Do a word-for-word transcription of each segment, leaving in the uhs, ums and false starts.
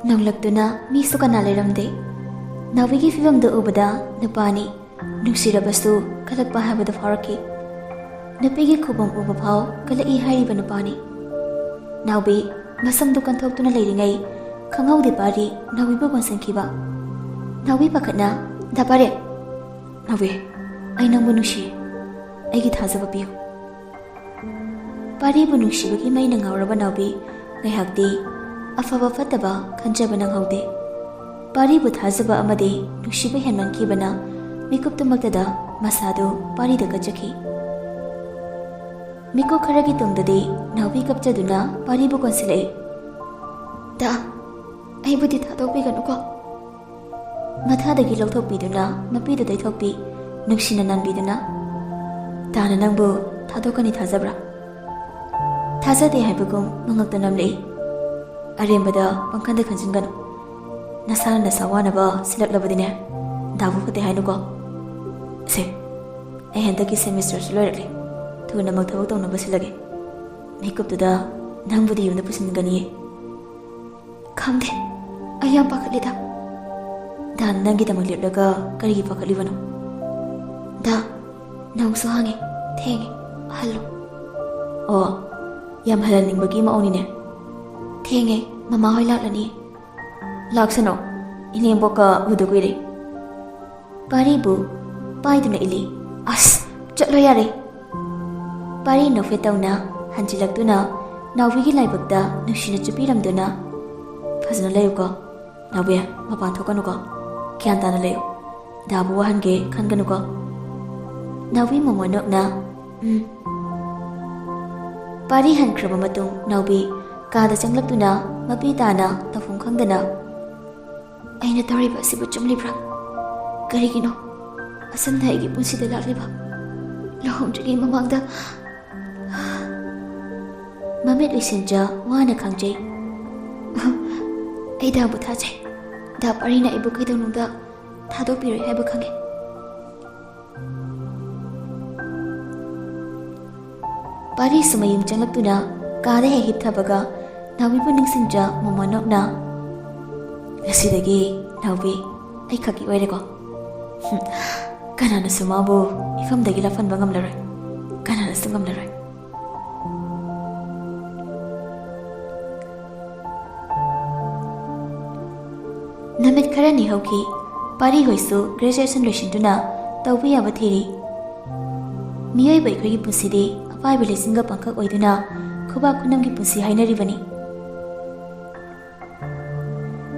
ꯅꯣꯡꯂꯛꯇꯨꯅ ꯃꯤꯁꯨ ꯀꯅꯥ ꯂꯩꯔꯝꯗꯦ꯫ ꯅꯥꯎꯕꯤꯒꯤ ꯐꯤꯕꯝꯗꯨ ꯎꯕꯗ ꯅꯨꯄꯥꯅꯤ ꯅꯨꯡꯁꯤꯔꯕꯁꯨ ꯀꯜꯂꯛꯄ ꯍꯥꯏꯕꯗꯨ ꯐꯥꯎꯔꯛꯈꯤ꯫ ꯅꯨꯄꯤꯒꯤ ꯈꯨꯕꯝ ꯎꯕ ꯐꯥꯎ ꯀꯜꯂꯛꯏ ꯍꯥꯏꯔꯤꯕ ꯅꯨꯄꯥꯅꯤ꯫ ꯅꯥꯎꯕꯤ ꯃꯁꯝꯗꯨ ꯀꯟꯊꯣꯛꯇꯨꯅ ꯂꯩꯔꯤꯉꯩ ꯈꯪꯍꯧꯗꯦ ꯄꯥꯔꯤ ꯅꯥꯎꯕꯤꯕꯨ ꯀꯣꯟꯁꯤꯟꯈꯤꯕ꯫ ꯅꯥꯎꯕꯤ ꯄꯥꯈꯠꯅ, "ꯗꯥ ꯄꯥꯔꯦ!" "ꯅꯥꯎꯕꯤ, ꯑꯩ ꯅꯪꯕꯨ ꯅꯨꯡꯁꯤ꯫ ꯑꯩꯒꯤ ꯊꯥꯖꯕ ꯄꯤꯌꯨ꯫" ꯄꯥꯔꯤꯕꯨ ꯅꯨꯡꯁꯤꯕꯒꯤ ꯃꯩꯅ ꯉꯥꯎꯔꯕ ꯅꯥꯎꯕꯤ ꯉꯥꯏꯍꯥꯛꯇꯤ ꯑꯐꯕ ꯐꯠꯇꯕ ꯈꯟꯖꯕ ꯅꯪꯍꯧꯗꯦ꯫ ꯄꯥꯔꯤꯕꯨ ꯊꯥꯖꯕ ꯑꯃꯗꯤ ꯅꯨꯡꯁꯤꯕ ꯍꯦꯟꯃꯟꯈꯤꯕꯅ ꯃꯤꯀꯨꯞꯇꯨꯃꯛꯇꯗ ꯃꯁꯥꯗꯨ ꯄꯥꯔꯤꯗ ꯀꯠꯆꯈꯤ꯫ ꯃꯤꯀꯨꯞ ꯈꯔꯒꯤ ꯇꯨꯡꯗꯗꯤ ꯅꯥꯎꯕꯤ ꯀꯞꯆꯗꯨꯅ ꯄꯥꯔꯤꯕꯨ ꯀꯣꯟꯁꯤꯜꯂꯛꯏ꯫ "ꯗꯥ, ꯑꯩꯕꯨꯗꯤ ꯊꯥꯗꯣꯛꯄꯤꯒꯅꯨꯀꯣ꯫" ꯃꯊꯥꯗꯒꯤ ꯂꯧꯊꯣꯛꯄꯤꯗꯨꯅ ꯃꯄꯤꯗ ꯇꯩꯊꯣꯛꯄꯤ, ꯅꯨꯡꯁꯤꯅ ꯅꯥꯟꯕꯤꯗꯨꯅ, "ꯗꯥꯅ ꯅꯪꯕꯨ ꯊꯥꯗꯣꯛꯀꯅꯤ ꯊꯥꯖꯕ꯭ꯔꯥ?" ꯊꯥꯖꯗꯦ ꯍꯥꯏꯕꯒꯨꯝ ꯃꯉꯛꯇ ꯅꯝꯂꯛꯏ꯫ "ꯑꯔꯦꯝꯕꯗ ꯄꯪꯈꯟꯗ ꯈꯟꯖꯤꯟꯒꯅꯨ꯫ ꯅꯁꯥꯅ ꯅꯁꯥ ꯋꯥꯅꯕ ꯁꯤꯜꯂꯛꯂꯕꯗꯤꯅꯦ, ꯗꯥꯕꯨ ꯐꯠꯇꯦ ꯍꯥꯏꯅꯨꯀꯣ꯫ ꯁꯦ, ꯑꯩ ꯍꯟꯗꯛꯀꯤ ꯁꯦꯃꯤꯁꯇꯔꯁꯨ ꯂꯣꯏꯔꯛꯂꯦ꯫ ꯊꯨꯅꯃꯛ ꯊꯕꯛ ꯇꯧꯅꯕ ꯁꯤꯜꯂꯒꯦ꯫ ꯃꯤꯀꯨꯞꯇꯨꯗ ꯅꯪꯕꯨꯗꯤ ꯌꯨꯝꯗ ꯄꯨꯁꯤꯟꯒꯅꯤꯌꯦ꯫" "ꯈꯪꯗꯦ, ꯑꯩ ꯌꯥꯝ ꯄꯥꯈꯠꯂꯦꯗ꯫" "ꯗꯥꯅ ꯅꯪꯒꯤꯗꯃꯛ ꯂꯦꯞꯂꯒ ꯀꯔꯤꯒꯤ ꯄꯥꯈꯠꯂꯤꯕꯅꯣ?" "ꯗꯥ, ꯅꯣꯡꯁꯨ ꯍꯥꯡꯉꯦ, ꯊꯦꯡꯉꯦ, ꯍꯜꯂꯣ꯫" "ꯑꯣ, ꯌꯥꯝ ꯍꯜꯍꯟꯅꯤꯡꯕꯒꯤ ꯃꯑꯣꯡꯅꯤꯅꯦ꯫" "ꯊꯦꯡꯉꯦ, ꯃꯃꯥ ꯍꯣꯏ ꯂꯥꯛꯂꯅꯤ꯫" "ꯂꯥꯛꯁꯅꯨ, ꯏꯅꯦꯝꯕꯣꯛꯀ ꯎꯗ ꯀꯨꯏꯔꯦ꯫" ꯄꯥꯔꯤꯕꯨ ꯄꯥꯏꯗꯨꯅ ꯏꯜꯂꯤ꯫ "ꯑꯁ, ꯆꯠꯂꯣ ꯌꯥꯔꯦ꯫" ꯄꯥꯔꯤ ꯅꯣꯛꯐꯦꯠ ꯇꯧꯅ ꯍꯟꯖꯤꯜꯂꯛꯇꯨꯅ ꯅꯥꯎꯕꯤꯒꯤ ꯂꯥꯏꯕꯛꯇ ꯅꯨꯡꯁꯤꯅ ꯆꯨꯞꯄꯤꯔꯝꯗꯨꯅ, "ꯐꯖꯅ ꯂꯩꯌꯨꯀꯣ ꯅꯥꯎꯕꯤ, ꯃꯄꯥꯟ ꯊꯣꯛꯀꯅꯨꯀꯣ꯫ ꯒ꯭ꯌꯥꯟ ꯇꯥꯅ ꯂꯩꯌꯨ꯫ ꯗꯥꯕꯨ ꯋꯥꯍꯟꯒꯦ ꯈꯟꯒꯅꯨꯀꯣ꯫" ꯅꯥꯎꯕꯤ ꯃꯃꯣꯟ ꯅꯣꯛꯅ, "ꯎꯝ꯫" ꯄꯥꯔꯤ ꯍꯟꯈ꯭ꯔꯕ ꯃꯇꯨꯡ ꯅꯥꯎꯕꯤ ꯀꯥꯗ ꯆꯪꯂꯛꯇꯨꯅ ꯃꯄꯤ ꯇꯥꯅ ꯇꯧꯐꯝ ꯈꯪꯗꯅ, "ꯑꯩꯅ ꯇꯧꯔꯤꯕ ꯑꯁꯤꯕꯨ ꯆꯨꯝꯂꯤꯕ꯭ꯔꯥ? ꯀꯔꯤꯒꯤꯅꯣ ꯑꯁꯨꯝꯅ ꯑꯩꯒꯤ ꯄꯨꯟꯁꯤꯗ ꯂꯥꯛꯂꯤꯕ? ꯂꯨꯍꯣꯡꯗ꯭ꯔꯤꯉꯩ ꯃꯃꯥꯡꯗ ꯃꯃꯤꯠ ꯎꯏꯁꯤꯟꯖ ꯋꯥꯅ ꯈꯥꯡꯖꯩ꯫ ꯑꯩ ꯗꯥꯕꯨ ꯊꯥꯖꯩ꯫ ꯗꯥ ꯄꯥꯔꯤꯅ ꯑꯩꯕꯨ ꯀꯩꯗꯧꯅꯨꯡꯗ ꯊꯥꯗꯣꯛꯄꯤꯔꯣꯏ ꯍꯥꯏꯕ ꯈꯪꯉꯤ꯫" ꯄꯥꯔꯤꯁꯨ ꯃꯌꯨꯝ ꯆꯪꯂꯛꯇꯨꯅ ꯀꯥꯗ ꯍꯦꯛ ꯍꯤꯞꯊꯕꯒ ꯅꯥꯎꯕꯤꯕꯨ ꯅꯤꯡꯁꯤꯡꯖ ꯃꯃꯣꯟ ꯅꯣꯛꯅ, ꯉꯁꯤꯗꯒꯤ ꯅꯥꯎꯕꯤ ꯑꯩ ꯈꯛꯀꯤ ꯑꯣꯏꯔꯦꯀꯣ꯫ ꯍꯨꯝ, ꯀꯅꯥꯅꯁꯨ ꯃꯥꯕꯨ ꯏꯐꯝꯗꯒꯤ ꯂꯥꯞꯍꯟꯕ ꯉꯝꯂꯔꯣꯏ꯫ ꯀꯅꯥꯅꯁꯨ ꯉꯝꯂꯔꯣꯏ꯫ ꯅꯨꯃꯤꯠ ꯈꯔꯅꯤ ꯍꯧꯈꯤ꯫ ꯄꯥꯔꯤ ꯍꯣꯏꯁꯨ graduation ꯂꯣꯏꯁꯤꯟꯗꯨꯅ ꯇꯧꯕ ꯌꯥꯕ ꯊꯤꯔꯤ꯫ ꯃꯤꯑꯣꯏꯕ ꯑꯩꯈꯣꯏꯒꯤ ꯄꯨꯟꯁꯤꯗꯤ ꯑꯄꯥꯏꯕ ꯂꯩꯆꯤꯟꯒ ꯄꯪꯈꯛ ꯑꯣꯏꯗꯨꯅ ꯈꯨꯕꯥꯛ ꯈꯨꯅꯝꯒꯤ ꯄꯨꯟꯁꯤ ꯍꯥꯏꯅꯔꯤꯕꯅꯤ꯫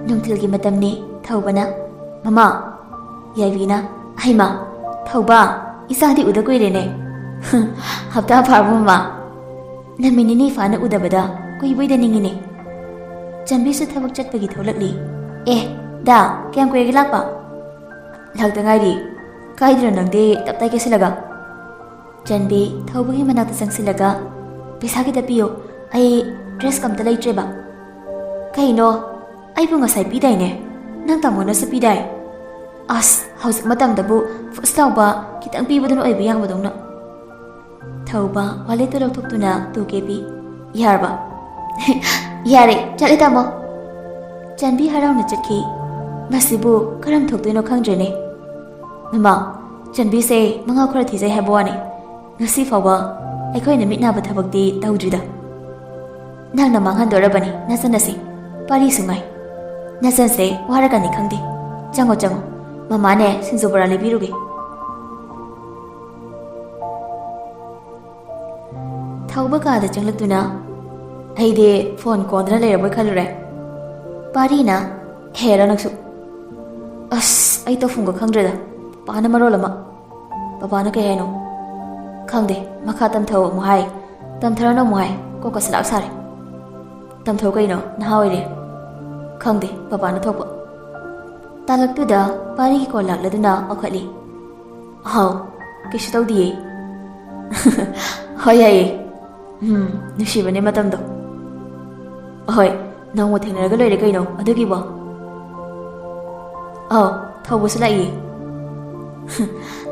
ꯅꯨꯡꯊꯤꯜꯒꯤ ꯃꯇꯝꯅꯤ꯫ ꯊꯧꯕꯅ, "ꯃꯃꯥ!" ꯌꯥꯏꯕꯤꯅ, "ꯍꯩꯃꯥ, ꯊꯧꯕ, ꯏꯆꯥꯗꯤ ꯎꯗ ꯀꯨꯏꯔꯦꯅꯦ꯫" "ꯍꯞꯇꯥ ꯐꯥꯔꯕꯣ, ꯃꯃꯥ?" "ꯅꯨꯃꯤꯠ ꯅꯤꯅꯤ ꯐꯥꯅ ꯎꯗꯕꯗ ꯀꯨꯏꯕꯣꯏꯗ ꯅꯤꯡꯉꯤꯅꯦ꯫" ꯆꯟꯕꯤꯁꯨ ꯊꯕꯛ ꯆꯠꯄꯒꯤ ꯊꯣꯛꯂꯛꯂꯤ꯫ "ꯑꯦ, ꯗꯥ, ꯀꯌꯥꯝ ꯀꯨꯏꯔꯒꯦ ꯂꯥꯛꯄ?" "ꯂꯥꯛꯇ ꯉꯥꯏꯔꯤ꯫ ꯀꯥꯏꯗꯅꯣ ꯅꯪꯗꯤ ꯇꯞ ꯇꯥꯏ ꯀꯦꯁꯤꯜꯂꯒ?" ꯆꯟꯕꯤ ꯊꯧꯕꯒꯤ ꯃꯅꯥꯛꯇ ꯆꯪꯁꯤꯜꯂꯒ, "ꯄꯩꯁꯥ ꯈꯤꯇ ꯄꯤꯌꯨ, ꯑꯩ dress ꯑꯝꯇ ꯂꯩꯇ꯭ꯔꯦꯕ꯫" "ꯀꯩꯅꯣ? ꯑꯩꯕꯨ ꯉꯁꯥꯏ ꯄꯤꯗꯥꯏꯅꯦ? ꯅꯪ ꯇꯥꯃꯣꯅꯁꯨ ꯄꯤꯗꯥꯏ?" "ꯑꯁ, ꯍꯧꯖꯤꯛ ꯃꯇꯝꯗꯕꯨ ꯐꯨꯁ ꯂꯥꯎꯕ ꯈꯤꯇꯪ ꯄꯤꯕꯗꯨꯅ ꯑꯣꯏꯕ ꯌꯥꯕꯗꯧꯅ꯫" ꯊꯧꯕ walletꯇꯨ ꯂꯧꯊꯣꯛꯇꯨꯅ two K ꯄꯤ꯫ "ꯌꯥꯔꯕ?" "ꯌꯥꯔꯦ, ꯆꯠꯂꯦ ꯇꯥꯃꯣ꯫" ꯆꯟꯕꯤ ꯍꯔꯥꯎꯅ ꯆꯠꯈꯤ꯫ ꯃꯁꯤꯕꯨ ꯀꯔꯝ ꯊꯣꯛꯇꯣꯏꯅꯣ ꯈꯪꯗ꯭ꯔꯦꯅꯦ꯫ "ꯃꯃꯥ, ꯆꯟꯕꯤꯁꯦ ꯃꯉꯥꯎ ꯈꯔ ꯊꯤꯖꯩ ꯍꯥꯏꯕ ꯋꯥꯅꯤ꯫ ꯉꯁꯤ ꯐꯥꯎꯕ ꯑꯩꯈꯣꯏꯅ ꯃꯤꯠ ꯅꯥꯕ ꯊꯕꯛꯇꯤ ꯇꯧꯗ꯭ꯔꯤꯗ꯫" "ꯅꯪꯅ ꯃꯥꯡꯍꯟꯗꯣꯔꯕꯅꯤ ꯅꯆꯟ ꯑꯁꯤ꯫ ꯄꯥꯔꯤꯁꯨ ꯉꯥꯏ꯫ ꯅꯆꯟꯁꯦ ꯋꯥꯔꯀꯅꯤ ꯈꯪꯗꯦ꯫ ꯆꯪꯉꯣ, ꯆꯪꯉꯣ꯫ ꯃꯃꯥꯅꯦ ꯁꯤꯡꯖꯨ ꯕꯣꯔꯥ ꯂꯩꯕꯤꯔꯨꯒꯦ꯫" ꯊꯧꯕ ꯀꯥꯗ ꯆꯪꯂꯛꯇꯨꯅ, "ꯑꯩꯗꯤ ꯐꯣꯟ ꯀꯣꯟꯗꯅ ꯂꯩꯔꯕꯣꯏ ꯈꯜꯂꯨꯔꯦ꯫" ꯄꯥꯔꯤꯅ, "ꯍꯦꯔꯥ ꯅꯪꯁꯨ꯫ ꯑꯁ, ꯑꯩ ꯇꯧꯐꯝꯒ ꯈꯪꯗ꯭ꯔꯦꯗ꯫ ꯄꯥꯅ ꯃꯔꯣꯜ ꯑꯃ꯫ ꯄꯄꯥꯅ ꯀꯩ ꯍꯥꯏꯅꯣ?" "ꯈꯪꯗꯦ, ꯃꯈꯥ ꯇꯝꯊꯧ ꯑꯃꯨꯛ ꯍꯥꯏ, ꯇꯝꯊꯔꯅꯨ ꯑꯃꯨꯛ ꯍꯥꯏ꯫ ꯀꯣꯛꯀ ꯁꯂꯥꯛ ꯁꯥꯔꯦ꯫" "ꯇꯝꯊꯧ ꯀꯩꯅꯣ, ꯅꯍꯥ ꯑꯣꯏꯔꯤ꯫" "ꯈꯪꯗꯦ, ꯄꯄꯥꯅ ꯊꯣꯛꯄ꯫" ꯇꯥꯂꯛꯇꯨꯗ ꯄꯥꯔꯤꯒꯤ ꯀꯣꯜ ꯂꯥꯛꯂꯗꯨꯅ ꯄꯥꯏꯈꯠꯂꯤ꯫ "ꯍꯥꯎ, ꯀꯩꯁꯨ ꯇꯧꯗꯤꯌꯦ꯫" "ꯍꯣꯏ, ꯌꯥꯏꯌꯦ꯫ ꯎꯝ, ꯅꯨꯡꯁꯤꯕꯅꯦ ꯃꯇꯝꯗꯣ꯫" "ꯍꯣꯏ, ꯅꯣꯡꯃ ꯊꯦꯡꯅꯔꯒ ꯂꯣꯏꯔꯦ ꯀꯩꯅꯣ ꯑꯗꯨꯒꯤꯕꯣ꯫" "ꯑꯥꯎ, ꯊꯧꯕꯁꯨ ꯂꯥꯛꯏꯌꯦ꯫"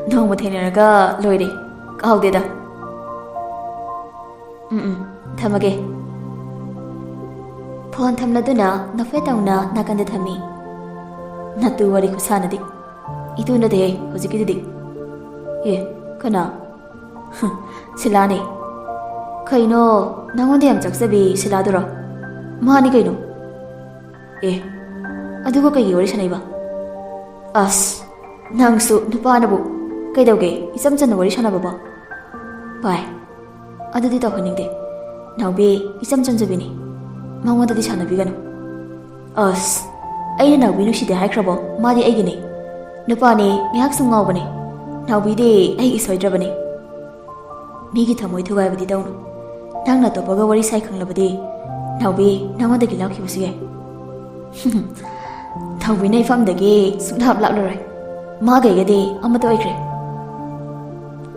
"ꯅꯣꯡꯃ ꯊꯦꯡꯅꯔꯒ ꯂꯣꯏꯔꯦ, ꯀꯥꯎꯗꯦꯗ꯫" "ꯎꯝ, ꯎꯝ, ꯊꯝꯃꯒꯦ꯫" ꯐꯣꯟ ꯊꯝꯂꯗꯨꯅ ꯅꯐꯦꯠ ꯇꯧꯅ ꯅꯥꯀꯟꯗ ꯊꯝꯃꯤ꯫ ꯅꯇꯨ ꯋꯥꯔꯤ ꯈꯨꯁꯥꯟꯅꯗꯤ꯫ ꯏꯇꯨ ꯅꯠꯇꯦꯍꯦ ꯍꯧꯖꯤꯛꯀꯤꯗꯨꯗꯤ꯫ ꯑꯦ, ꯀꯅꯥ? ꯁꯤꯂꯥꯅꯦ꯫ ꯀꯩꯅꯣ, ꯅꯉꯣꯟꯗ ꯌꯥꯝ ꯆꯥꯛꯆꯕꯤ ꯁꯤꯂꯥꯗꯨꯔꯣ? ꯃꯥꯅꯤ ꯀꯩꯅꯣ꯫ ꯑꯦ, ꯑꯗꯨꯒ ꯀꯩꯒꯤ ꯋꯥꯔꯤ ꯁꯥꯟꯅꯩꯕ? ꯑꯁ, ꯅꯪꯁꯨ ꯅꯨꯄꯥꯅꯕꯨ ꯀꯩꯗꯧꯒꯦ ꯏꯆꯝ ꯆꯝꯅ ꯋꯥꯔꯤ ꯁꯥꯟꯅꯕꯕꯣ? ꯚꯥꯏ, ꯑꯗꯨꯗꯤ ꯇꯧꯍꯟꯅꯤꯡꯗꯦ꯫ ꯅꯥꯎꯕꯤ ꯏꯆꯝ ꯆꯝꯖꯕꯤꯅꯤ꯫ ꯃꯉꯣꯟꯗꯗꯤ ꯁꯥꯟꯅꯕꯤꯒꯅꯨ꯫ ꯑꯁ, ꯑꯩꯅ ꯅꯥꯎꯕꯤ ꯅꯨꯡꯁꯤꯗꯦ ꯍꯥꯏꯈ꯭ꯔꯕꯣ? ꯃꯥꯗꯤ ꯑꯩꯒꯤꯅꯤ꯫ ꯅꯨꯄꯥꯅꯤ, ꯉꯥꯏꯍꯥꯛ ꯁꯨꯝ ꯉꯥꯎꯕꯅꯤ꯫ ꯅꯥꯎꯕꯤꯗꯤ ꯑꯩꯒꯤ ꯁꯣꯏꯗ꯭ꯔꯕꯅꯤ꯫ ꯃꯤꯒꯤ ꯊꯃꯣꯏ ꯊꯨꯒꯥꯏꯕꯗꯤ ꯇꯧꯅꯨ꯫ ꯅꯪꯅ ꯑꯇꯣꯞꯄꯒ ꯋꯥꯔꯤ ꯁꯥꯏ ꯈꯪꯂꯕꯗꯤ ꯅꯥꯎꯕꯤ ꯅꯉꯣꯟꯗꯒꯤ ꯂꯥꯞꯈꯤꯕꯁꯨ ꯌꯥꯏ꯫ ꯊꯧꯕꯤꯅ ꯏꯐꯝꯗꯒꯤ ꯁꯨꯡꯂꯥꯞ ꯂꯥꯞꯂꯔꯣꯏ꯫ ꯃꯥꯒ ꯑꯩꯒꯗꯤ ꯑꯃꯠꯇ ꯑꯣꯏꯈ꯭ꯔꯦ꯫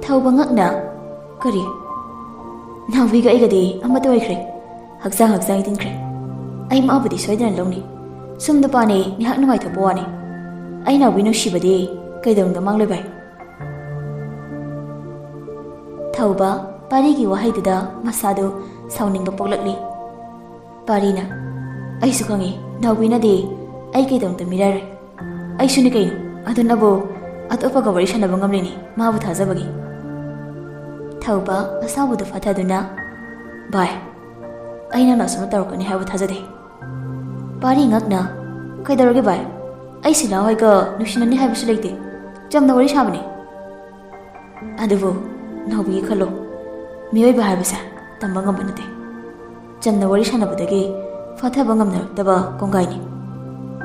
ꯊꯧꯕ ꯉꯛꯅ, "ꯀꯔꯤ?" "ꯅꯥꯎꯕꯤꯒ ꯑꯩꯒꯗꯤ ꯑꯃꯠꯇ ꯑꯣꯏꯈ꯭ꯔꯦ꯫ ꯍꯛꯆꯥꯡ ꯍꯛꯆꯥꯡ ꯏꯟꯈ꯭ꯔꯦ꯫ ꯑꯩ ꯃꯥꯕꯨꯗꯤ ꯁꯣꯏꯗꯅ ꯂꯧꯅꯤ꯫ ꯁꯨꯝ ꯅꯨꯄꯥꯅꯤ, ꯉꯥꯏꯍꯥꯛ ꯅꯨꯡꯉꯥꯏꯊꯣꯛꯄ ꯋꯥꯅꯤ꯫ ꯑꯩ ꯅꯥꯎꯕꯤ ꯅꯨꯡꯁꯤꯕꯗꯤ ꯀꯩꯗꯧꯅꯨꯡꯗ ꯃꯥꯡꯂꯣꯏ ꯚꯥꯏ꯫" ꯊꯧꯕ ꯄꯥꯔꯤꯒꯤ ꯋꯥꯍꯩꯗꯨꯗ ꯃꯁꯥꯗꯨ ꯁꯥꯎꯅꯤꯡꯕ ꯄꯣꯛꯂꯛꯂꯤ꯫ ꯄꯥꯔꯤꯅ, "ꯑꯩꯁꯨ ꯈꯪꯉꯤ, ꯅꯥꯎꯕꯤꯅꯗꯤ ꯑꯩ ꯀꯩꯗꯧꯅꯨꯡꯗ ꯃꯤꯔꯥꯏꯔꯣꯏ꯫ ꯑꯩꯁꯨꯅꯤ ꯀꯩꯅꯣ, ꯑꯗꯨꯅꯕꯨ ꯑꯇꯣꯞꯄꯒ ꯋꯥꯔꯤ ꯁꯥꯟꯅꯕ ꯉꯝꯂꯤꯅꯤ, ꯃꯥꯕꯨ ꯊꯥꯖꯕꯒꯤ꯫" ꯊꯧꯕ ꯑꯁꯥꯎꯕꯗꯨ ꯐꯥꯊꯗꯨꯅ, "ꯚꯥꯏ, ꯑꯩ ꯅꯪꯅ ꯑꯁꯨꯝꯅ ꯇꯧꯔꯛꯀꯅꯤ ꯍꯥꯏꯕ ꯊꯥꯖꯗꯦ꯫" ꯄꯥꯔꯤ ꯉꯛꯅ, "ꯀꯩꯗꯧꯔꯒꯦ ꯚꯥꯏ? ꯑꯩ ꯁꯤꯂꯥ ꯍꯣꯏꯒ ꯅꯨꯡꯁꯤꯅꯅꯤ ꯍꯥꯏꯕꯁꯨ ꯂꯩꯇꯦ꯫ ꯆꯝꯅ ꯋꯥꯔꯤ ꯁꯥꯕꯅꯤ꯫" ꯑꯗꯨꯕꯨ ꯅꯥꯎꯕꯤꯒꯤ ꯈꯜꯂꯣ, ꯃꯤꯑꯣꯏꯕ ꯍꯥꯏꯕꯁꯦ ꯇꯝꯕ ꯉꯝꯕ ꯅꯠꯇꯦ꯫ ꯆꯝꯅ ꯋꯥꯔꯤ ꯁꯥꯟꯅꯕꯗꯒꯤ ꯐꯥꯊꯕ ꯉꯝꯅꯔꯛꯇꯕ ꯀꯣꯡꯒꯥꯏꯅꯤ꯫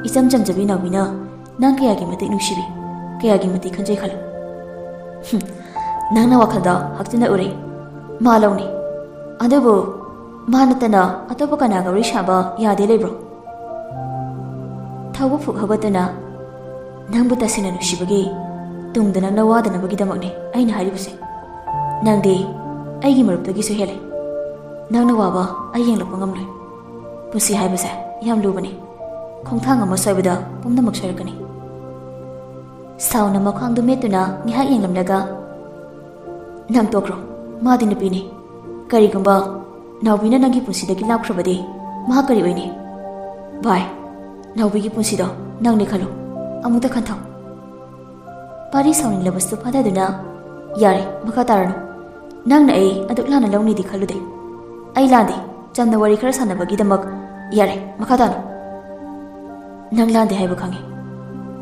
ꯏꯆꯝ ꯆꯝꯖꯕꯤ ꯅꯥꯎꯕꯤꯅ ꯅꯪ ꯀꯌꯥꯒꯤ ꯃꯇꯤꯛ ꯅꯨꯡꯁꯤꯕꯤ, ꯀꯌꯥꯒꯤ ꯃꯇꯤꯛ ꯈꯟꯖꯩ ꯈꯜꯂꯨ꯫ ꯍꯨꯝ, ꯅꯪꯅ ꯋꯥꯈꯜꯗ ꯍꯛꯆꯤꯟꯅ ꯎꯔꯦ꯫ ꯃꯥ ꯂꯧꯅꯤ꯫ ꯑꯗꯨꯕꯨ ꯃꯥ ꯅꯠꯇꯅ ꯑꯇꯣꯞꯄ ꯀꯅꯥꯒ ꯋꯥꯔꯤ ꯁꯥꯕ ꯌꯥꯗꯦ ꯂꯩꯕ꯭ꯔꯣ? ꯊꯧꯕ ꯐꯨꯛ ꯍꯧꯒꯠꯇꯨꯅ, "ꯅꯪꯕꯨ ꯇꯁꯦꯡꯅ ꯅꯨꯡꯁꯤꯕꯒꯤ ꯇꯨꯡꯗ ꯅꯪꯅ ꯋꯥꯗꯅꯕꯒꯤꯗꯃꯛꯅꯦ ꯑꯩꯅ ꯍꯥꯏꯔꯤꯕꯁꯦ꯫ ꯅꯪꯗꯤ ꯑꯩꯒꯤ ꯃꯔꯨꯞꯇꯒꯤꯁꯨ ꯍꯦꯜꯂꯦ꯫ ꯅꯪꯅ ꯋꯥꯕ ꯑꯩ ꯌꯦꯡꯂꯛꯄ ꯉꯝꯂꯣꯏ꯫ ꯄꯨꯟꯁꯤ ꯍꯥꯏꯕꯁꯦ ꯌꯥꯝ ꯂꯨꯕꯅꯤ꯫ ꯈꯣꯡꯊꯥꯡ ꯑꯃ ꯁꯣꯏꯕꯗ ꯄꯨꯝꯅꯃꯛ ꯁꯣꯏꯔꯛꯀꯅꯤ꯫" ꯁꯥꯎꯅ ꯃꯈ꯭ꯋꯥꯡꯗꯨ ꯃꯦꯠꯇꯨꯅ ꯉꯥꯏꯍꯥꯛ ꯌꯦꯡꯂꯝꯂꯒ, "ꯅꯪ ꯇꯣꯛꯈ꯭ꯔꯣ꯫ ꯃꯥꯗꯤ ꯅꯨꯄꯤꯅꯤ꯫ ꯀꯔꯤꯒꯨꯝꯕ ꯅꯥꯎꯕꯤꯅ ꯅꯪꯒꯤ ꯄꯨꯟꯁꯤꯗꯒꯤ ꯂꯥꯞꯈ꯭ꯔꯕꯗꯤ ꯃꯍꯥꯛ ꯀꯔꯤ ꯑꯣꯏꯅꯤ? ꯚꯥꯏ, ꯅꯥꯎꯕꯤꯒꯤ ꯄꯨꯟꯁꯤꯗꯣ ꯅꯪꯅꯤ ꯈꯜꯂꯨ꯫ ꯑꯃꯨꯛꯇ ꯈꯟꯊꯧ꯫ ꯄꯥꯔꯤ ꯁꯥꯎꯅꯤꯡꯂꯕꯁꯨ ꯐꯥꯊꯗꯨꯅ, "ꯌꯥꯔꯦ, ꯃꯈꯥ ꯇꯥꯔꯅꯨ꯫ ꯅꯪꯅ ꯑꯩ ꯑꯗꯨꯛ ꯂꯥꯟꯅ ꯂꯧꯅꯤꯗꯤ ꯈꯜꯂꯨꯗꯦ꯫ ꯑꯩ ꯂꯥꯟꯗꯦ, ꯆꯝꯅ ꯋꯥꯔꯤ ꯈꯔ ꯁꯥꯟꯅꯕꯒꯤꯗꯃꯛ꯫ ꯌꯥꯔꯦ, ꯃꯈꯥ ꯇꯥꯅꯨ꯫ ꯅꯪ ꯂꯥꯟꯗꯦ ꯍꯥꯏꯕ ꯈꯪꯉꯤ,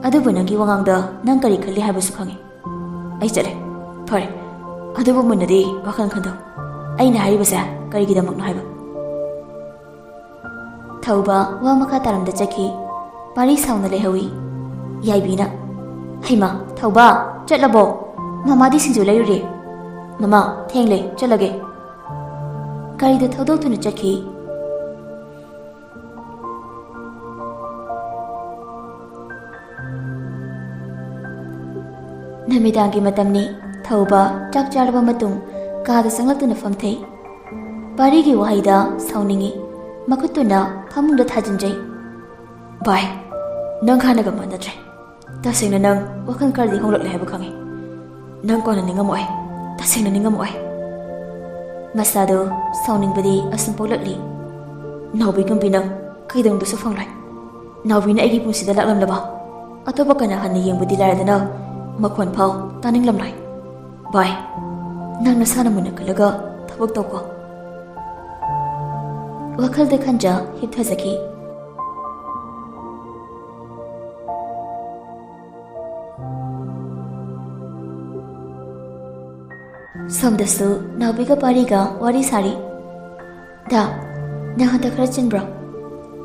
ꯑꯗꯨꯕꯨ ꯅꯪꯒꯤ ꯋꯥꯉꯥꯡꯗ ꯅꯪ ꯀꯔꯤ ꯈꯜꯂꯤ ꯍꯥꯏꯕꯁꯨ ꯈꯪꯉꯤ꯫ ꯑꯩ ꯆꯠꯂꯦ꯫ ꯐꯔꯦ, ꯑꯗꯨꯕꯨ ꯃꯨꯟꯅꯗꯤ ꯋꯥꯈꯜ ꯈꯟꯊꯧ꯫ ꯑꯩꯅ ꯍꯥꯏꯔꯤꯕꯁꯦ ꯀꯔꯤꯒꯤꯗꯃꯛꯅꯣ ꯍꯥꯏꯕ?" ꯊꯧꯕ ꯋꯥ ꯃꯈꯥ ꯇꯥꯔꯝꯗ ꯆꯠꯈꯤ꯫ ꯄꯥꯔꯤ ꯁꯥꯎꯅ ꯂꯩꯍꯧꯏ꯫ ꯌꯥꯏꯕꯤꯅ, "ꯍꯩꯃꯥ, ꯊꯧꯕ, ꯆꯠꯂꯕꯣ? ꯃꯃꯥꯗꯤ ꯁꯤꯡꯖꯨ ꯂꯩꯔꯨꯔꯦ꯫ ꯃꯃꯥ, ꯊꯦꯡꯂꯦ, ꯆꯠꯂꯒꯦ꯫" ꯒꯥꯔꯤꯗꯨ ꯊꯧꯗꯣꯛꯇꯨꯅ ꯆꯠꯈꯤ꯫ ꯅꯨꯃꯤꯗꯥꯡꯒꯤ ꯃꯇꯝꯅꯤ꯫ ꯊꯧꯕ ꯆꯥꯛ ꯆꯥꯔꯕ ꯃꯇꯨꯡ ꯀꯥꯗ ꯆꯪꯂꯛꯇꯨꯅ ꯐꯝꯊꯩ꯫ ꯄꯥꯔꯤꯒꯤ ꯋꯥꯍꯩꯗ ꯁꯥꯎꯅꯤꯡꯏ꯫ ꯃꯈꯨꯠꯇꯨꯅ ꯐꯃꯨꯡꯗ ꯊꯥꯖꯤꯟꯖꯩ꯫ "ꯚꯥꯏ, ꯅꯪ ꯍꯥꯟꯅꯒ ꯃꯥꯟꯅꯗ꯭ꯔꯦ꯫ ꯇꯁꯦꯡꯅ ꯅꯪ ꯋꯥꯈꯜ ꯈꯔꯗꯤ ꯍꯣꯡꯂꯛꯂꯦ ꯍꯥꯏꯕ ꯈꯪꯉꯤ꯫ ꯅꯪ ꯀꯣꯟꯅ ꯅꯤꯡꯉꯝꯃꯣꯏ꯫ ꯇꯁꯦꯡꯅ ꯅꯤꯡꯉꯝꯃꯣꯏ꯫" ꯃꯁꯥꯗꯨ ꯁꯥꯎꯅꯤꯡꯕꯗꯤ ꯑꯁꯨꯝ ꯄꯣꯛꯂꯛꯂꯤ꯫ "ꯅꯥꯎꯕꯤꯒꯨꯝꯕꯤ ꯅꯪ ꯀꯩꯗꯧꯅꯨꯡꯗꯁꯨ ꯐꯪꯂꯣꯏ꯫ ꯅꯥꯎꯕꯤꯅ ꯑꯩꯒꯤ ꯄꯨꯟꯁꯤꯗ ꯂꯥꯛꯂꯝꯂꯕ ꯑꯇꯣꯞꯄ ꯀꯅꯥ ꯍꯟꯅ ꯌꯦꯡꯕꯗꯤ ꯂꯥꯏꯔꯗꯅ ꯃꯈꯣꯟ ꯐꯥꯎ ꯇꯥꯅꯤꯡꯂꯝꯂꯣꯏ꯫ ꯚꯥꯏ, ꯅꯪ ꯅꯁꯥꯅ ꯃꯨꯟꯅ ꯈꯜꯂꯒ ꯊꯕꯛ ꯇꯧꯀꯣ꯫" ꯋꯥꯈꯜꯗ ꯈꯟꯖ ꯍꯤꯞꯊꯖꯈꯤ꯫ ꯁꯣꯝꯗꯁꯨ ꯅꯥꯎꯕꯤꯒ ꯄꯥꯔꯤꯒ ꯋꯥꯔꯤ ꯁꯥꯔꯤ꯫ "ꯗꯥ, ꯅꯪ ꯍꯟꯗꯛ ꯈꯔ ꯆꯤꯟꯕ꯭ꯔꯣ?"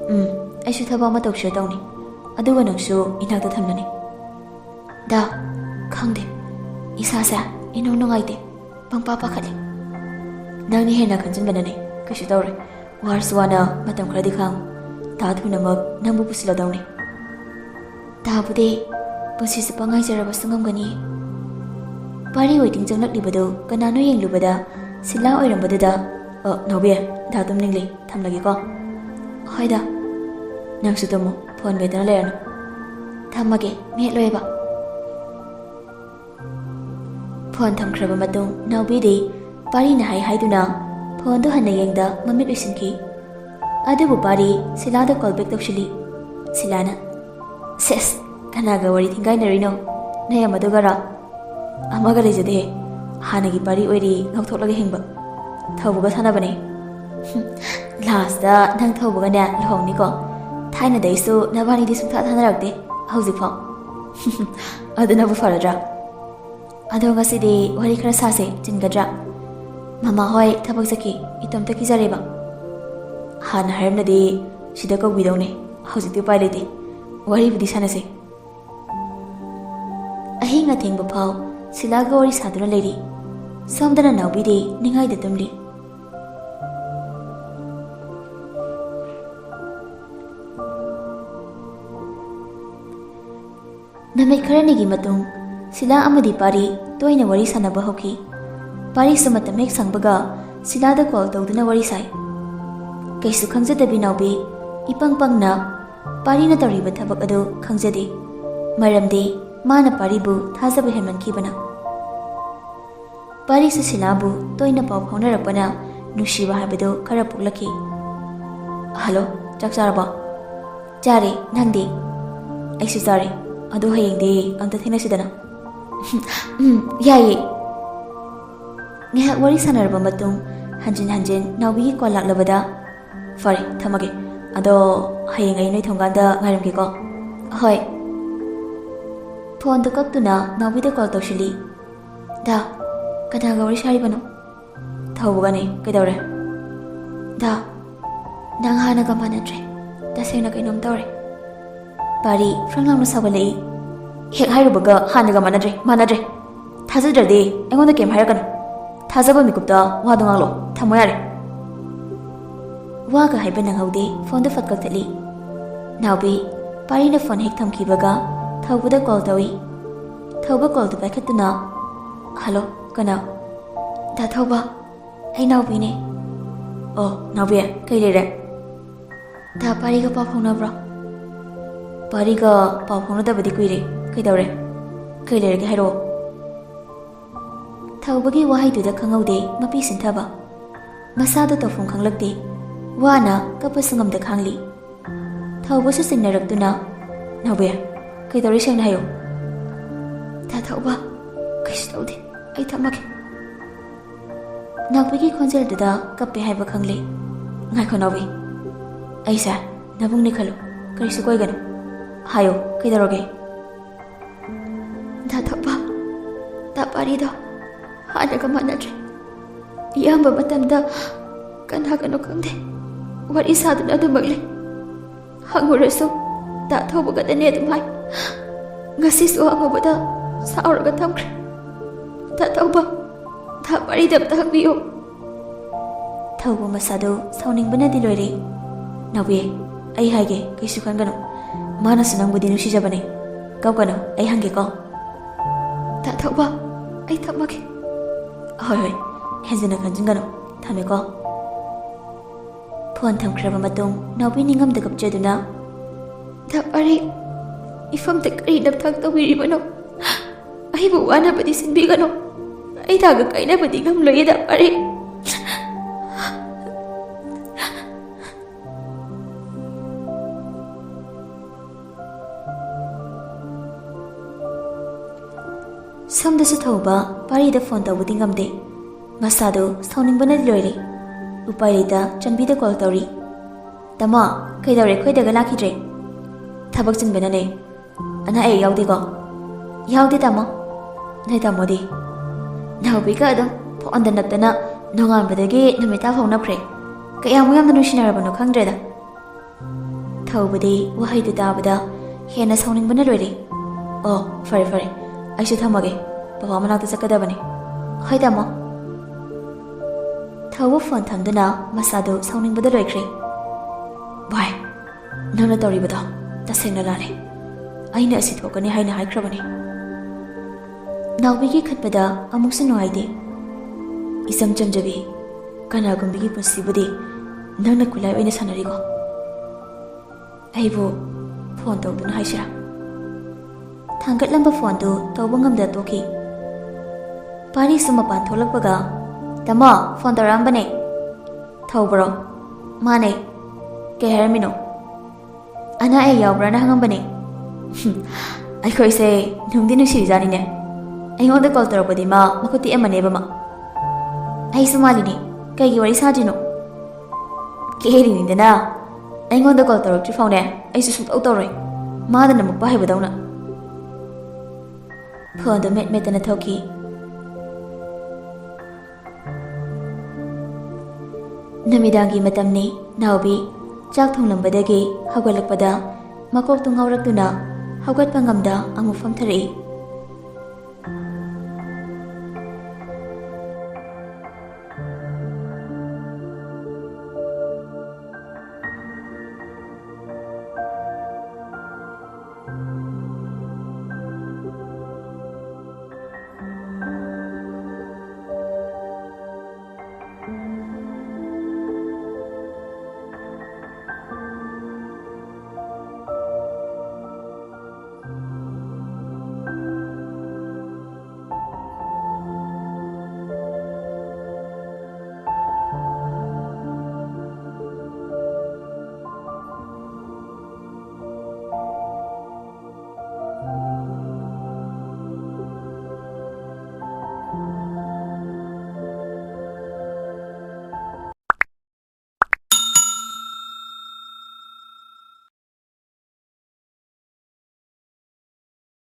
"ꯎꯝ, ꯑꯩꯁꯨ ꯊꯕꯛ ꯑꯃ ꯇꯧꯁꯤꯔ ꯇꯧꯅꯤ꯫ ꯑꯗꯨꯒ ꯅꯪꯁꯨ ꯏꯅꯥꯛꯇ ꯊꯝꯂꯅꯤ꯫" "ꯗꯥ, ꯈꯪꯗꯦ꯫ ꯏꯁꯥꯁꯦ ꯏꯅꯨꯡ ꯅꯨꯡꯉꯥꯏꯇꯦ꯫ ꯄꯪꯄꯥ ꯄꯥꯈꯠꯂꯤ꯫" "ꯅꯪꯅ ꯍꯦꯟꯅ ꯈꯟꯖꯤꯟꯕꯅꯅꯦ꯫ ꯀꯩꯁꯨ ꯇꯧꯔꯣꯏ꯫ ꯋꯥꯔꯁꯨ ꯋꯥꯅ ꯃꯇꯝ ꯈꯔꯗꯤ ꯈꯥꯡꯉꯨ꯫ ꯗꯥ ꯊꯨꯅꯃꯛ ꯅꯪꯕꯨ ꯄꯨꯁꯤꯜꯂꯗꯧꯅꯤ꯫" "ꯗꯥꯕꯨꯗꯤ ꯄꯨꯟꯁꯤ ꯆꯨꯞꯄ ꯉꯥꯏꯖꯔꯕꯁꯨ ꯉꯝꯒꯅꯤ꯫" ꯄꯥꯔꯤ ꯋꯦꯇꯤꯡ ꯆꯪꯂꯛꯂꯤꯕꯗꯨ ꯀꯅꯥꯅꯣ ꯌꯦꯡꯂꯨꯕꯗ ꯁꯤꯂꯥ ꯑꯣꯏꯔꯝꯕꯗꯨꯗ, "ꯑ, ꯅꯥꯎꯕꯤ, ꯗꯥ ꯇꯨꯝꯅꯤꯡꯂꯦ, ꯊꯝꯂꯒꯦꯀꯣ꯫" "ꯍꯣꯏ ꯗꯥ꯫" "ꯅꯪꯁꯨ ꯇꯨꯝꯃꯨ, ꯐꯣꯟ ꯃꯦꯠꯇꯅ ꯂꯩꯔꯅꯨ꯫" "ꯊꯝꯃꯒꯦ, ꯃꯦꯠꯂꯣꯏꯕ꯫" ꯐꯣꯟ ꯊꯝꯈ꯭ꯔꯕ ꯃꯇꯨꯡ ꯅꯥꯎꯕꯤꯗꯤ ꯄꯥꯔꯤꯅ ꯍꯥꯏ ꯍꯥꯏꯗꯨꯅ ꯐꯣꯟꯗꯨ ꯍꯟꯅ ꯌꯦꯡꯗ ꯃꯃꯤꯠ ꯎꯏꯁꯤꯟꯈꯤ꯫ ꯑꯗꯨꯕꯨ ꯄꯥꯔꯤ ꯁꯤꯂꯥꯗ call back ꯇꯧꯁꯤꯜꯂꯤ꯫ ꯁꯤꯂꯥꯅ, "ꯁꯦꯁ, ꯀꯅꯥꯒ ꯋꯥꯔꯤ ꯊꯤꯡꯒꯥꯏꯅꯔꯤꯅꯣ? ꯅꯌꯥꯝ ꯑꯗꯨꯒꯔꯣ?" "ꯑꯃꯒ ꯂꯩꯖꯗꯦ, ꯍꯥꯟꯅꯒꯤ ꯄꯥꯔꯤ ꯑꯣꯏꯔꯤ ꯉꯥꯎꯊꯣꯛꯂꯒ ꯍꯤꯡꯕ꯫ ꯊꯧꯕꯒ ꯁꯥꯟꯅꯕꯅꯦ꯫" "Last ꯅꯪ ꯊꯧꯕꯒꯅꯦ ꯂꯨꯍꯣꯡꯅꯤꯀꯣ? ꯊꯥꯏꯅꯗꯩꯁꯨ ꯅꯕꯥꯅꯤꯗꯤ ꯁꯨꯡꯊꯥ ꯊꯥꯅꯔꯛꯇꯦ ꯍꯧꯖꯤꯛꯐꯥꯎ꯫" "ꯑꯗꯨꯅꯕꯨ ꯐꯔꯗ꯭ꯔꯥ? ꯑꯗꯣ ꯉꯁꯤꯗꯤ ꯋꯥꯔꯤ ꯈꯔ ꯁꯥꯁꯦ, ꯆꯤꯟꯒꯗ꯭ꯔꯥ?" "ꯃꯃꯥ ꯍꯣꯏ ꯊꯕꯛ ꯆꯠꯈꯤ, ꯏꯇꯣꯝꯇ ꯀꯤꯖꯔꯦꯕ꯫" "ꯍꯥꯟꯅ ꯍꯥꯏꯔꯝꯂꯗꯤ ꯁꯤꯗ ꯀꯧꯕꯤꯗꯧꯅꯦ, ꯍꯧꯖꯤꯛꯇꯤ ꯎꯄꯥꯏ ꯂꯩꯇꯦ, ꯋꯥꯔꯤꯕꯨꯗꯤ ꯁꯥꯟꯅꯁꯦ꯫" ꯑꯍꯤꯡ ꯑꯊꯦꯡꯕ ꯐꯥꯎ ꯁꯤꯂꯥꯒ ꯋꯥꯔꯤ ꯁꯥꯗꯨꯅ ꯂꯩꯔꯤ꯫ ꯁꯣꯝꯗꯅ ꯅꯥꯎꯕꯤꯗꯤ ꯅꯤꯡꯉꯥꯏꯗ ꯇꯨꯝꯂꯤ꯫ ꯅꯨꯃꯤꯠ ꯈꯔꯅꯤꯒꯤ ꯃꯇꯨꯡ ꯁꯤꯂꯥ ꯑꯃꯗꯤ ꯄꯥꯔꯤ ꯇꯣꯏꯅ ꯋꯥꯔꯤ ꯁꯥꯟꯅꯕ ꯍꯧꯈꯤ꯫ ꯄꯥꯔꯤꯁꯨ ꯃꯇꯝ ꯍꯦꯛ ꯁꯪꯕꯒ ꯁꯤꯂꯥꯗ call ꯇꯧꯗꯨꯅ ꯋꯥꯔꯤ ꯁꯥꯏ꯫ ꯀꯩꯁꯨ ꯈꯪꯖꯗꯕꯤ ꯅꯥꯎꯕꯤ ꯏꯄꯪ ꯄꯪꯅ ꯄꯥꯔꯤꯅ ꯇꯧꯔꯤꯕ ꯊꯕꯛ ꯑꯗꯨ ꯈꯪꯖꯗꯦ꯫ ꯃꯔꯝꯗꯤ ꯃꯥꯅ ꯄꯥꯔꯤꯕꯨ ꯊꯥꯖꯕ ꯍꯦꯟꯃꯟꯈꯤꯕꯅ꯫ ꯄꯥꯔꯤꯁꯨ ꯁꯤꯂꯥꯕꯨ ꯇꯣꯏꯅ ꯄꯥꯎ ꯐꯥꯎꯅꯔꯛꯄꯅ ꯅꯨꯡꯁꯤꯕ ꯍꯥꯏꯕꯗꯨ ꯈꯔ ꯄꯣꯛꯂꯛꯈꯤ꯫ "ꯍꯜꯂꯣ, ꯆꯥꯛ ꯆꯥꯔꯕꯣ?" "ꯆꯥꯔꯦ, ꯅꯪꯗꯤ?" "ꯑꯩꯁꯨ ꯆꯥꯔꯦ꯫ ꯑꯗꯣ ꯍꯌꯦꯡꯗꯤ ꯑꯝꯇ ꯊꯦꯡꯅꯁꯤꯗꯅ꯫" "ꯎꯝ, ꯌꯥꯏꯌꯦ꯫" ꯉꯥꯏꯍꯥꯛ ꯋꯥꯔꯤ ꯁꯥꯟꯅꯔꯕ ꯃꯇꯨꯡ ꯍꯟꯖꯤꯟ ꯍꯟꯖꯤꯟ ꯅꯥꯎꯕꯤꯒꯤ call ꯂꯥꯛꯂꯕꯗ, "ꯐꯔꯦ, ꯊꯝꯃꯒꯦ꯫ ꯑꯗꯣ ꯍꯌꯦꯡ ꯑꯩ ꯅꯣꯏ ꯊꯣꯡꯒꯥꯟꯗ ꯉꯥꯏꯔꯝꯒꯦꯀꯣ꯫" "ꯍꯣꯏ꯫" Phoneꯗꯨ ꯀꯛꯇꯨꯅ ꯅꯥꯎꯕꯤꯗ call ꯇꯧꯁꯤꯜꯂꯤ꯫ "ꯗꯥ, ꯀꯅꯥꯒ ꯋꯥꯔꯤ ꯁꯥꯔꯤꯕꯅꯣ?" "ꯊꯧꯕꯒꯅꯦ꯫ ꯀꯩꯗꯧꯔꯦ?" "ꯗꯥ, ꯅꯪ ꯍꯥꯟꯅꯒ ꯃꯥꯟꯅꯗ꯭ꯔꯦ꯫ ꯇꯁꯦꯡꯅ ꯀꯩꯅꯣꯝ ꯇꯧꯔꯦ꯫" ꯄꯥꯔꯤ ꯐ꯭ꯔꯪ ꯂꯥꯎꯅ ꯁꯥꯎꯒꯠꯂꯛꯏ꯫ "ꯍꯦꯛ ꯍꯥꯏꯔꯨꯕꯒ ꯍꯥꯟꯅꯒ ꯃꯥꯟꯅꯗ꯭ꯔꯦ, ꯃꯥꯟꯅꯗ꯭ꯔꯦ꯫ ꯊꯥꯖꯗ꯭ꯔꯗꯤ ꯑꯩꯉꯣꯟꯗ ꯀꯩꯝ ꯍꯥꯏꯔꯛꯀꯅꯨ꯫ ꯊꯥꯖꯕ ꯃꯤꯀꯨꯞꯇ ꯋꯥꯗꯣ ꯉꯥꯡꯂꯣ꯫ ꯊꯝꯃꯣ ꯌꯥꯔꯦ꯫" ꯋꯥꯒ ꯍꯥꯏꯕ ꯅꯪꯍꯧꯗꯦ, phoneꯗꯨ ꯐꯠ ꯀꯛꯊꯠꯂꯤ꯫ ꯅꯥꯎꯕꯤ, ꯄꯥꯔꯤꯅ phone ꯍꯦꯛ ꯊꯝꯈꯤꯕꯒ ꯊꯧꯕꯗ call ꯇꯧꯏ꯫ ꯊꯧꯕ callꯗꯨ ꯄꯥꯏꯈꯠꯇꯨꯅ, "ꯍꯜꯂꯣ, ꯀꯅꯥ?" "ꯗꯥ ꯊꯧꯕ, ꯑꯩ ꯅꯥꯎꯕꯤꯅꯦ꯫" "ꯑꯣ, ꯅꯥꯎꯕꯤ, ꯀꯩ ꯂꯩꯔꯦ?" "ꯗꯥ ꯄꯥꯔꯤꯒ ꯄꯥꯎ ꯐꯥꯎꯅꯕ꯭ꯔꯣ?" "ꯄꯥꯔꯤꯒ ꯄꯥꯎ ꯐꯥꯎꯅꯗꯕꯗꯤ ꯀꯨꯏꯔꯦ꯫ ꯀꯩꯗꯧꯔꯦ? ꯀꯩ ꯂꯩꯔꯒꯦ ꯍꯥꯏꯔꯛꯑꯣ꯫" ꯊꯧꯕꯒꯤ ꯋꯥꯍꯩꯗꯨꯗ ꯈꯪꯍꯧꯗꯦ ꯃꯄꯤ ꯁꯤꯟꯊꯕ꯫ ꯃꯁꯥꯗꯣ ꯇꯧꯐꯝ ꯈꯪꯂꯛꯇꯦ꯫ ꯋꯥꯅ ꯀꯞꯄꯁꯨ ꯉꯝꯗ ꯈꯥꯡꯂꯤ꯫ ꯊꯧꯕꯁꯨ ꯆꯤꯡꯅꯔꯛꯇꯨꯅ, "ꯅꯥꯎꯕꯤ, ꯀꯩꯗꯧꯔꯤ ꯁꯦꯡꯅ ꯍꯥꯏꯌꯨ"꯫ "ꯗꯥ ꯊꯧꯕ, ꯀꯩꯁꯨ ꯇꯧꯗꯦ, ꯑꯩ ꯊꯝꯃꯒꯦ"꯫ ꯅꯥꯎꯕꯤꯒꯤ ꯈꯣꯟꯖꯦꯜꯗꯨꯗ ꯀꯞꯄꯦ ꯍꯥꯏꯕ ꯈꯪꯂꯦ꯫ "ꯉꯥꯏꯈꯣ ꯅꯥꯎꯕꯤ, ꯑꯩꯁꯦ ꯅꯕꯨꯡꯅꯤ ꯈꯜꯂꯨ, ꯀꯔꯤꯁꯨ ꯀꯣꯏꯒꯅꯨ꯫ ꯍꯥꯏꯌꯨ, ꯀꯩꯗꯧꯔꯒꯦ?" "ꯗꯥ ꯊꯧꯕ, ꯗꯥ ꯄꯥꯔꯤꯗꯣ ꯍꯥꯟꯅꯒ ꯃꯥꯟꯅꯗ꯭ꯔꯦ꯫ ꯑꯌꯥꯝꯕ ꯃꯇꯝꯗ ꯀꯅꯥꯒꯅꯣ ꯈꯪꯗꯦ, ꯋꯥꯔꯤ ꯁꯥꯗꯨꯅ ꯑꯗꯨꯃꯛ ꯂꯩ꯫ ꯍꯪꯉꯨꯔꯁꯨ ꯗꯥ ꯊꯧꯕ ꯈꯛꯇꯅꯦ ꯑꯗꯨꯝ ꯍꯥꯏ꯫ ꯉꯁꯤꯁꯨ ꯍꯪꯉꯨꯕꯗ ꯁꯥꯎꯔꯒ ꯊꯝꯈ꯭ꯔꯦ꯫ ꯗꯥ ꯊꯧꯕ, ꯗꯥ ꯄꯥꯔꯤꯗ ꯑꯝꯇ ꯍꯪꯕꯤꯌꯨ"꯫ ꯊꯧꯕ ꯃꯁꯥꯗꯨ ꯁꯥꯎꯅꯤꯡꯕꯅꯗꯤ ꯂꯣꯏꯔꯦ꯫ "ꯅꯥꯎꯕꯤ, ꯑꯩ ꯍꯥꯏꯒꯦ, ꯀꯩꯁꯨ ꯈꯟꯒꯅꯨ꯫ ꯃꯥꯅꯁꯨ ꯅꯪꯕꯨꯗꯤ ꯅꯨꯡꯁꯤꯖꯕꯅꯦ꯫ ꯀꯞꯀꯅꯨ, ꯑꯩ ꯍꯪꯒꯦꯀꯣ"꯫ "ꯗꯥ ꯊꯧꯕ, ꯑꯩ ꯊꯝꯃꯒꯦ"꯫ "ꯍꯣꯏ, ꯍꯣꯏ, ꯍꯦꯟꯖꯤꯟꯅ ꯈꯟꯖꯤꯟꯒꯅꯨ꯫ ꯊꯝꯃꯦꯀꯣ"꯫ ꯐꯣꯟ ꯊꯝꯈ꯭ꯔꯕ ꯃꯇꯨꯡ ꯅꯥꯎꯕꯤ ꯅꯤꯡꯉꯝꯗ ꯀꯞꯆꯗꯨꯅ, "ꯗꯥ ꯄꯥꯔꯤ, ꯏꯐꯝꯗ ꯀꯔꯤ ꯅꯝꯊꯥꯛ ꯇꯧꯕꯤꯔꯤꯕꯅꯣ? ꯑꯩꯕꯨ ꯋꯥꯅꯕꯗꯤ ꯁꯤꯟꯕꯤꯒꯅꯨ꯫ ꯑꯩ ꯗꯥꯒ ꯀꯥꯏꯅꯕꯗꯤ ꯉꯝꯂꯣꯏꯌꯦ, ꯗꯥ ꯄꯥꯔꯤ"꯫ ꯁꯣꯝꯗꯁꯨ ꯊꯧꯕ ꯄꯥꯔꯤꯗ ꯐꯣꯟ ꯇꯧꯕꯗꯤ ꯉꯝꯗꯦ꯫ ꯃꯁꯥꯗꯣ ꯁꯥꯎꯅꯤꯡꯕꯅꯗꯤ ꯂꯣꯏꯔꯦ꯫ ꯎꯄꯥꯏ ꯂꯩꯇ ꯆꯟꯕꯤꯗ ꯀꯣꯜ ꯇꯧꯔꯤ꯫ "ꯇꯥꯃꯣ, ꯀꯩꯗꯧꯔꯦ ꯑꯩꯈꯣꯏꯗꯒ ꯂꯥꯛꯈꯤꯗ꯭ꯔꯦ?" "ꯊꯕꯛ ꯆꯤꯟꯕꯅꯅꯦ꯫ ꯑꯅꯥ ꯑꯌꯦꯛ ꯌꯥꯎꯗꯦꯀꯣ?" "ꯌꯥꯎꯗꯦ ꯇꯥꯃꯣ"꯫ "ꯅꯣꯏ ꯇꯥꯃꯣꯗꯤ?" "ꯅꯥꯎꯕꯤꯒ ꯑꯗꯨꯝ ꯐꯣꯟꯗ ꯅꯞꯇꯅ ꯅꯣꯡꯉꯥꯟꯕꯗꯒꯤ ꯅꯨꯃꯤꯠ ꯇꯥ ꯐꯥꯎ ꯅꯞꯈ꯭ꯔꯦ꯫ ꯀꯌꯥꯃꯨꯛ ꯌꯥꯝꯅ ꯅꯨꯡꯁꯤꯅꯔꯕꯅꯣ ꯈꯪꯗ꯭ꯔꯦꯗ"꯫ ꯊꯧꯕꯗꯤ ꯋꯥꯍꯩꯗꯨ ꯇꯥꯕꯗ ꯍꯦꯟꯅ ꯁꯥꯎꯅꯤꯡꯕꯅ ꯂꯣꯏꯔꯦ꯫ "ꯑꯣ, ꯐꯔꯦ ꯐꯔꯦ, ꯑꯩꯁꯨ ꯊꯝꯃꯒꯦ, ꯕꯕꯥ ꯃꯅꯥꯛꯇ ꯆꯠꯀꯗꯕꯅꯤ"꯫ "ꯍꯣꯏ ꯇꯥꯃꯣ"꯫ ꯊꯧꯕ ꯐꯣꯟ ꯊꯝꯗꯨꯅ ꯃꯁꯥꯗꯨ ꯁꯥꯎꯅꯤꯡꯕꯗ ꯂꯣꯏꯈ꯭ꯔꯦ꯫ "ꯚꯥꯏ, ꯅꯪꯅ ꯇꯧꯔꯤꯕꯗꯣ ꯇꯁꯦꯡꯅ ꯂꯥꯜꯂꯦ꯫ ꯑꯩꯅ ꯑꯁꯤ ꯊꯣꯛꯀꯅꯤ ꯍꯥꯏꯅ ꯍꯥꯏꯈ꯭ꯔꯕꯅꯤ"꯫ ꯅꯥꯎꯕꯤꯒꯤ ꯈꯟꯕꯗ ꯑꯃꯨꯛꯁꯨ ꯅꯨꯡꯉꯥꯏꯇꯦ꯫ "ꯏꯆꯝ ꯆꯝꯖꯕꯤ ꯀꯅꯥꯒꯨꯝꯕꯤꯒꯤ ꯄꯨꯟꯁꯤꯕꯨꯗꯤ ꯅꯪꯅ ꯈꯨꯠꯂꯥꯏ ꯑꯣꯏꯅ ꯁꯥꯟꯅꯔꯤꯀꯣ"꯫ "ꯑꯩꯕꯨ ꯐꯣꯟ ꯇꯧꯗꯨꯅ ꯍꯥꯏꯁꯤꯔꯥ?" ꯊꯥꯡꯒꯠꯂꯝꯕ ꯐꯣꯟꯗꯨ ꯇꯧꯕ ꯉꯝꯗ ꯇꯣꯛꯈꯤ꯫ ꯄꯥꯔꯤꯁꯨ ꯃꯄꯥꯟ ꯊꯣꯛꯂꯛꯄꯒ, "ꯇꯥꯃꯣ, ꯐꯣꯟ ꯇꯧꯔꯛꯑꯝꯕꯅꯦ"꯫ "ꯊꯧꯕ꯭ꯔꯣ?" ꯃꯥꯅꯦ꯫ ꯀꯩ ꯍꯥꯏꯔꯝꯃꯤꯅꯣ? ꯑꯅꯥ ꯑꯌꯦꯛ ꯌꯥꯎꯕ꯭ꯔꯥꯅ ꯍꯪꯉꯝꯕꯅꯦ꯫ ꯑꯩꯈꯣꯏꯁꯦ ꯅꯨꯡꯗꯤ ꯅꯨꯡꯁꯤꯔꯤꯖꯥꯠꯅꯤꯅꯦ꯫ ꯑꯩꯉꯣꯟꯗ ꯀꯣꯜ ꯇꯧꯔꯛꯄꯗꯤ ꯃꯥ ꯃꯈꯨꯠ ꯇꯦꯛꯑꯝꯃꯅꯦꯕ ꯃꯥ꯫ ꯑꯩꯁꯨ ꯃꯥꯜꯂꯤꯅꯦ꯫ ꯀꯩꯒꯤ ꯋꯥꯔꯤ ꯁꯥꯗ꯭ꯔꯤꯅꯣ? ꯀꯦꯔꯤꯅꯤꯗꯅ꯫ ꯑꯩꯉꯣꯟꯗ ꯀꯣꯜ ꯇꯧꯔꯛꯇ꯭ꯔꯤ ꯐꯥꯎꯅꯦ ꯑꯩꯁꯨ ꯁꯨꯡꯇꯧ ꯇꯧꯔꯣꯏ꯫ ꯃꯥꯗꯅ ꯃꯨꯛꯄ ꯍꯩꯕꯗꯧꯅ꯫ ꯐꯣꯟꯗꯣ ꯃꯦꯠ ꯃꯦꯠꯇꯅ ꯊꯣꯛꯈꯤ꯫ ꯅꯨꯃꯤꯗꯥꯡꯒꯤ ꯃꯇꯝꯅꯤ꯫ ꯅꯥꯎꯕꯤ ꯆꯥꯛ ꯊꯣꯡꯂꯝꯕꯗꯒꯤ ꯍꯧꯒꯠꯂꯛꯄꯗ ꯃꯀꯣꯛꯇꯨ ꯉꯥꯎꯔꯛꯇꯨꯅ ꯍꯧꯒꯠꯄ ꯉꯝꯗ ꯑꯃꯨꯛ ꯐꯝꯊꯔꯛꯏ꯫